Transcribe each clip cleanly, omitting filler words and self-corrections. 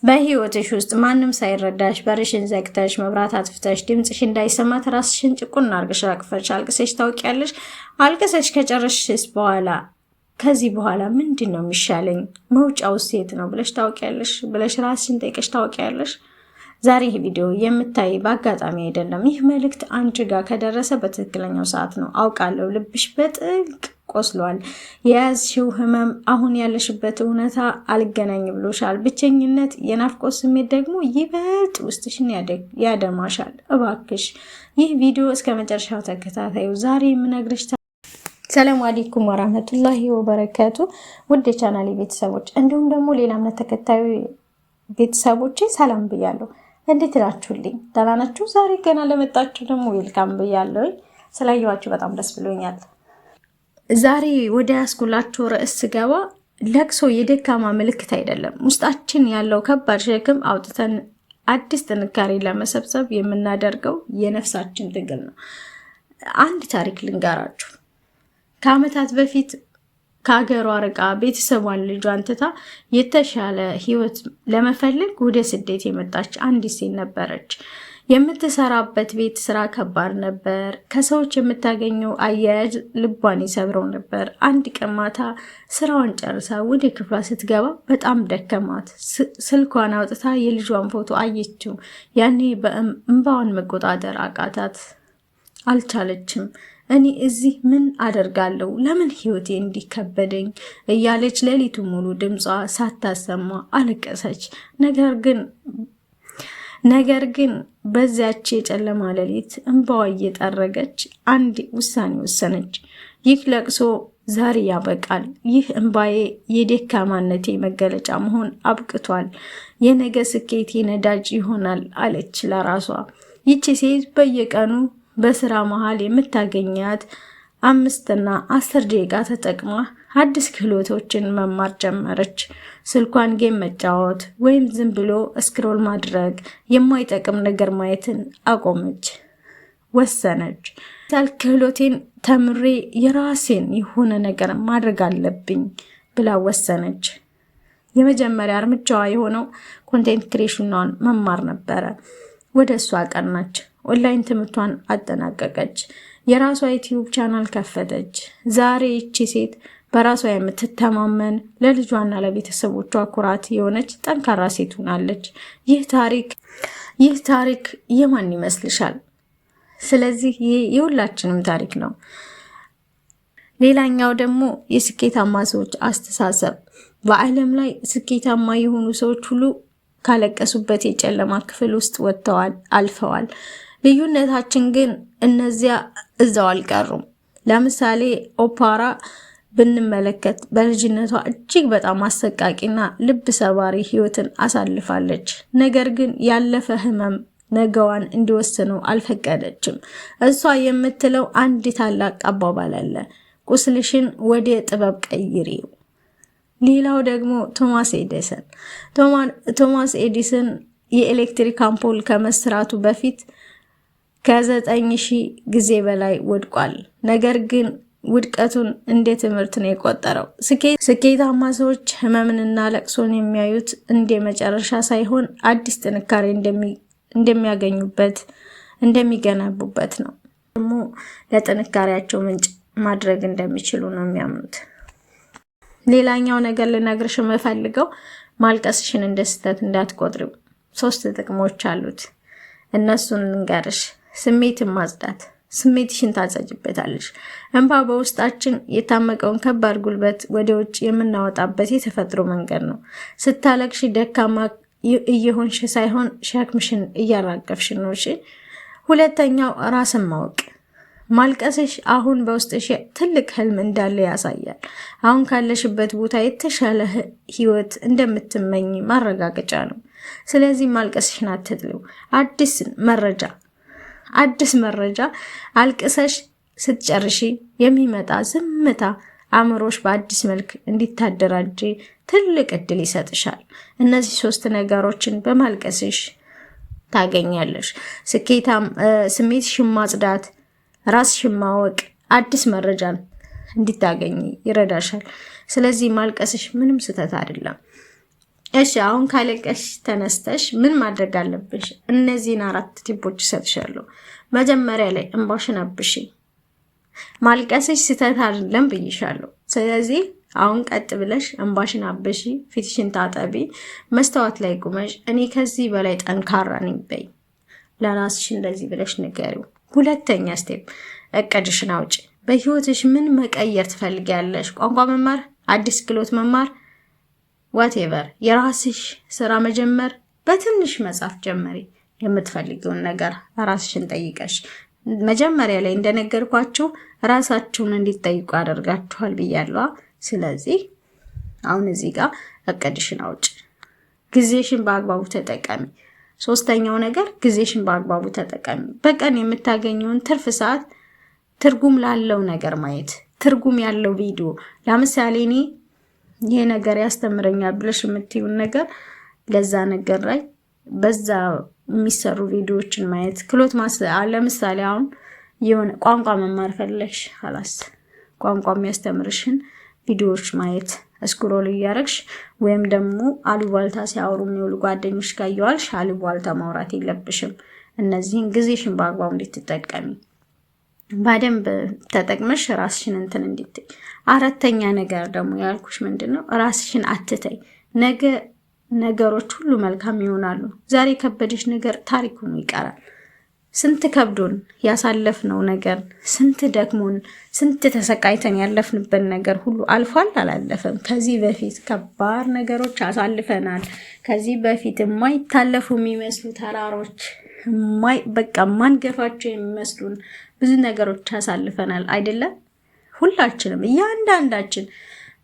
በህይወትሽ ውስጥ ማንም ሳይረዳሽ በርሽን ዘግተሽ፣ መብራት አጥፍተሽ፣ ድምፅሽ እንዳይሰማ ራስሽን ጭቁን አርገሽ አቅፈሽ አልቅሰሽ ታውቂያለሽ? አልቅሰሽ ከጨረስሽስ በኋላ ከዚህ በኋላ ምንድን ነው የሚሻለኝ፣ መውጫው የት ነው ብለሽ ታውቂያለሽ? ብለሽ ራስሽን ጠይቀሽ ታውቂያለሽ? ዛሬ ይህ ቪዲዮ የምታይ በአጋጣሚ አይደለም። ይህ መልእክት አንቺ ጋር ከደረሰ በትክክለኛው ሰዓት ነው። አውቃለሁ ልብሽ በጥልቅ ቆስሏል። የያዝሽው ህመም፣ አሁን ያለሽበት እውነታ አልገናኝ ብሎሻል። ብቸኝነት፣ የናፍቆት ስሜት ደግሞ ይበልጥ ውስጥሽን ያደማሻል። እባክሽ ይህ ቪዲዮ እስከ መጨረሻው ተከታታዩ። ዛሬ የምነግርሽ ሰላም አለይኩም ወራህመቱላሂ ወበረካቱ። ውድ የቻናሌ ቤተሰቦች እንዲሁም ደግሞ ሌላ እምነት ተከታዩ ቤተሰቦቼ ሰላም ብያለሁ። እንዴት ናችሁልኝ? ደህና ናችሁ? ዛሬ ገና ለመጣችሁ ደግሞ welcome ብያለሁኝ። ስላየኋችሁ በጣም ደስ ብሎኛል። ዛሬ ወደ ያስኩላችሁ ርዕስ ስገባ ለቅሶ የደካማ ምልክት አይደለም። ውስጣችን ያለው ከባድ ሸክም አውጥተን አዲስ ጥንካሬ ለመሰብሰብ የምናደርገው የነፍሳችን ትግል ነው። አንድ ታሪክ ልንገራችሁ። ከዓመታት በፊት ከሀገሯ ርቃ ቤተሰቧን ልጇን ትታ የተሻለ ሕይወት ለመፈለግ ወደ ስደት የመጣች አንዲት ሴት ነበረች። የምትሰራበት ቤት ስራ ከባድ ነበር። ከሰዎች የምታገኘው አያያዝ ልቧን ይሰብረው ነበር። አንድ ቀን ማታ ስራዋን ጨርሳ ወደ ክፍሏ ስትገባ በጣም ደከማት። ስልኳን አውጥታ የልጇን ፎቶ አየችው። ያኔ በእንባዋን መቆጣጠር አቃታት፣ አልቻለችም። እኔ እዚህ ምን አደርጋለሁ? ለምን ህይወቴ እንዲከበደኝ? እያለች ሌሊቱ ሙሉ ድምጿ ሳታሰማ አለቀሰች። ነገር ግን በዚያች የጨለማ ሌሊት እንባዋ እየጠረገች አንድ ውሳኔ ወሰነች። ይህ ለቅሶ ዛሬ ያበቃል። ይህ እንባዬ የደካማነቴ መገለጫ መሆን አብቅቷል። የነገ ስኬቴ ነዳጅ ይሆናል አለች ለራሷ። ይቺ ሴት በየቀኑ በስራ መሀል የምታገኛት 5ና 10 ደቂቃ ተጠቅማ አዲስ ክህሎቶችን መማር ጀመረች። ስልኳን game መጫወት ወይም ዝም ብሎ scroll ማድረግ፣ የማይጠቅም ነገር ማየትን አቆመች። ወሰነች። ክህሎቴን ተምሬ የራሴን የሆነ ነገር ማድረግ አለብኝ ብላ ወሰነች። የመጀመሪያ እርምጃዋ የሆነው content creation ኗን መማር ነበረ። ወደ እሷ ቀናች። ኦንላይን ትምህርቷን አጠናቀቀች። የራሷ ዩቲዩብ ቻናል ከፈተች። ዛሬ ይቺ ሴት በራሷ የምትተማመን፣ ለልጇና ለቤተሰቦቿ ኩራት የሆነች ጠንካራ ሴት ሆናለች። ይህ ታሪክ የማን ይመስልሻል? ስለዚህ ይህ የሁላችንም ታሪክ ነው። ሌላኛው ደግሞ የስኬታማ ሰዎች አስተሳሰብ። በዓለም ላይ ስኬታማ የሆኑ ሰዎች ሁሉ ካለቀሱበት የጨለማ ክፍል ውስጥ ወጥተዋል፣ አልፈዋል። ልዩነታችን ግን እነዚያ እዛው አልቀሩም። ለምሳሌ ኦፕራ ብንመለከት በልጅነቷ እጅግ በጣም አሰቃቂና ልብ ሰባሪ ህይወትን አሳልፋለች። ነገር ግን ያለፈ ህመም ነገዋን እንዲወስነው አልፈቀደችም። እሷ የምትለው አንድ ታላቅ አባባል አለ፣ ቁስልሽን ወደ ጥበብ ቀይሪው። ሌላው ደግሞ ቶማስ ኤዲሰን። ቶማስ ኤዲሰን የኤሌክትሪክ አምፖል ከመስራቱ በፊት ከ9,000 ጊዜ በላይ ወድቋል። ነገር ግን ውድቀቱን እንደ ትምህርት ነው የቆጠረው። ስኬታማ ሰዎች ህመምንና ለቅሶን የሚያዩት እንደ መጨረሻ ሳይሆን አዲስ ጥንካሬ እንደሚያገኙበት፣ እንደሚገነቡበት ነው። ደግሞ ለጥንካሬያቸው ምንጭ ማድረግ እንደሚችሉ ነው የሚያምኑት። ሌላኛው ነገር ልነግርሽ የምፈልገው ማልቀስሽን እንደ ስህተት እንዳትቆጥሪው። ሶስት ጥቅሞች አሉት። እነሱን ልንገርሽ። ስሜትን ማጽዳት፣ ስሜትሽን ታጸጅበታለሽ። እንባ በውስጣችን የታመቀውን ከባድ ጉልበት ወደ ውጭ የምናወጣበት የተፈጥሮ መንገድ ነው። ስታለቅሽ ደካማ እየሆንሽ ሳይሆን ሸክምሽን እያራገፍሽ ነው። እሺ። ሁለተኛው ራስን ማወቅ። ማልቀስሽ አሁን በውስጥሽ ትልቅ ህልም እንዳለ ያሳያል። አሁን ካለሽበት ቦታ የተሻለ ህይወት እንደምትመኝ ማረጋገጫ ነው። ስለዚህ ማልቀስሽን አትጥሊው። አዲስ መረጃ፣ አልቅሰሽ ስትጨርሺ የሚመጣ ዝምታ አእምሮሽ በአዲስ መልክ እንዲታደራጅ ትልቅ እድል ይሰጥሻል። እነዚህ ሶስት ነገሮችን በማልቀስሽ ታገኛለሽ። ስኬታም ስሜትሽን ማጽዳት፣ ራስሽን ማወቅ፣ አዲስ መረጃን እንድታገኝ ይረዳሻል። ስለዚህ ማልቀስሽ ምንም ስህተት አይደለም። እሺ አሁን ካለቀሽ ተነስተሽ ምን ማድረግ አለብሽ? እነዚህን አራት tip ኦች እሰጥሻለሁ። መጀመሪያ ላይ እንባሽን አብሺ። ማልቀስሽ ስህተት አይደለም ብይሻለሁ። ስለዚህ አሁን ቀጥ ብለሽ እንባሽን አብሺ፣ ፊትሽን ታጠቢ፣ መስታወት ላይ ቁመሽ እኔ ከዚህ በላይ ጠንካራ ነኝ በይ። ለራስሽ እንደዚህ ብለሽ ንገሪው። ሁለተኛ step እቅድሽን አውጪ። በህይወትሽ ምን መቀየር ትፈልጊያለሽ? ቋንቋ መማር፣ አዲስ ክህሎት መማር፣ whatever፣ የራስሽ ስራ መጀመር፣ በትንሽ መጻፍ ጀመሪ። የምትፈልጊውን ነገር ራስሽን ጠይቀሽ፣ መጀመሪያ ላይ እንደነገርኳችሁ ራሳችሁን እንዲጠይቁ ያደርጋችኋል ብያለሁ። ስለዚህ አሁን እዚህ ጋር እቅድሽን አውጭ። ጊዜሽን በአግባቡ ተጠቀሚ። ሶስተኛው ነገር ጊዜሽን በአግባቡ ተጠቀሚ። በቀን የምታገኘውን ትርፍ ሰዓት ትርጉም ላለው ነገር ማየት፣ ትርጉም ያለው ቪዲዮ፣ ለምሳሌ እኔ ይሄ ነገር ያስተምረኛል ብለሽ የምትዩን ነገር ለዛ ነገር ላይ በዛ የሚሰሩ ቪዲዮዎችን ማየት፣ ክሎት። ለምሳሌ አሁን የሆነ ቋንቋ መማር ፈለግሽ፣ خلاص ቋንቋ የሚያስተምርሽን ቪዲዮዎች ማየት scroll እያደረግሽ፣ ወይም ደግሞ አሉባልታ ሲያወሩ የሚውሉ ጓደኞች ጋር እየዋልሽ አሉባልታ ማውራት የለብሽም። እነዚህን ጊዜሽን በአግባቡ እንድትጠቀሚ በደንብ ተጠቅመሽ ራስሽን እንትን እንድትይ። አራተኛ ነገር ደግሞ ያልኩሽ ምንድን ነው? ራስሽን አትተይ። ነገ ነገሮች ሁሉ መልካም ይሆናሉ። ዛሬ የከበደሽ ነገር ታሪክ ሆኖ ይቀራል። ስንት ከብዶን ያሳለፍነው ነገር፣ ስንት ደክሞን፣ ስንት ተሰቃይተን ያለፍንበት ነገር ሁሉ አልፏል አላለፈም? ከዚህ በፊት ከባድ ነገሮች አሳልፈናል። ከዚህ በፊት የማይታለፉ የሚመስሉ ተራሮች፣ በቃ ማንገፋቸው የሚመስሉን ብዙ ነገሮች አሳልፈናል አይደለም? ሁላችንም እያንዳንዳችን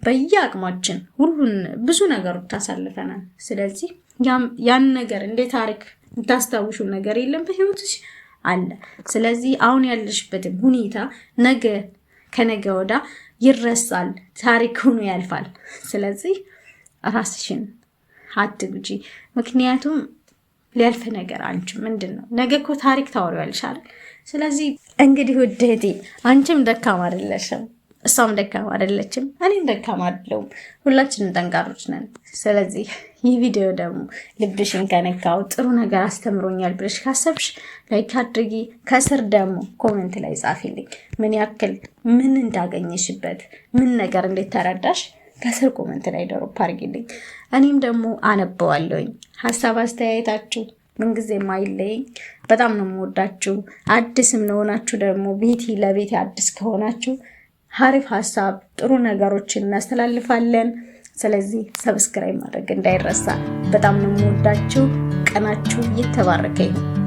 በየአቅማችን ሁሉን ብዙ ነገሮች አሳልፈናል። ስለዚህ ያን ነገር እንደ ታሪክ የምታስታውሹ ነገር የለም በህይወትሽ አለ። ስለዚህ አሁን ያለሽበትም ሁኔታ ነገ ከነገ ወዳ ይረሳል፣ ታሪክ ሆኖ ያልፋል። ስለዚህ ራስሽን አትጉጂ። ምክንያቱም ሊያልፍ ነገር አንቺ ምንድን ነው፣ ነገ እኮ ታሪክ ታወሪዋለሽ አይደል? ስለዚህ እንግዲህ ውድ እህቴ አንቺም ደካማ አይደለሽም፣ እሷም ደካማ አይደለችም፣ እኔም ደካማ አይደለሁም። ሁላችንም ጠንካሮች ነን። ስለዚህ ይህ ቪዲዮ ደግሞ ልብሽን ከነካው፣ ጥሩ ነገር አስተምሮኛል ብለሽ ካሰብሽ like አድርጊ። ከስር ደግሞ comment ላይ ጻፊልኝ ምን ያክል ምን እንዳገኘሽበት፣ ምን ነገር እንዴት ተረዳሽ፣ ከስር comment ላይ drop አድርጊልኝ። እኔም ደግሞ አነበዋለሁኝ። ሀሳብ አስተያየታችሁ ምንጊዜም አይለየኝ። በጣም ነው የምወዳችሁ። አዲስም ለሆናችሁ ደግሞ ቤቲ ለቤቴ አዲስ ከሆናችሁ ሀሪፍ ሀሳብ ጥሩ ነገሮችን እናስተላልፋለን። ስለዚህ subscribe ማድረግ እንዳይረሳ። በጣም ነው የምወዳችሁ። ቀናችሁ የተባረከ ይሁን።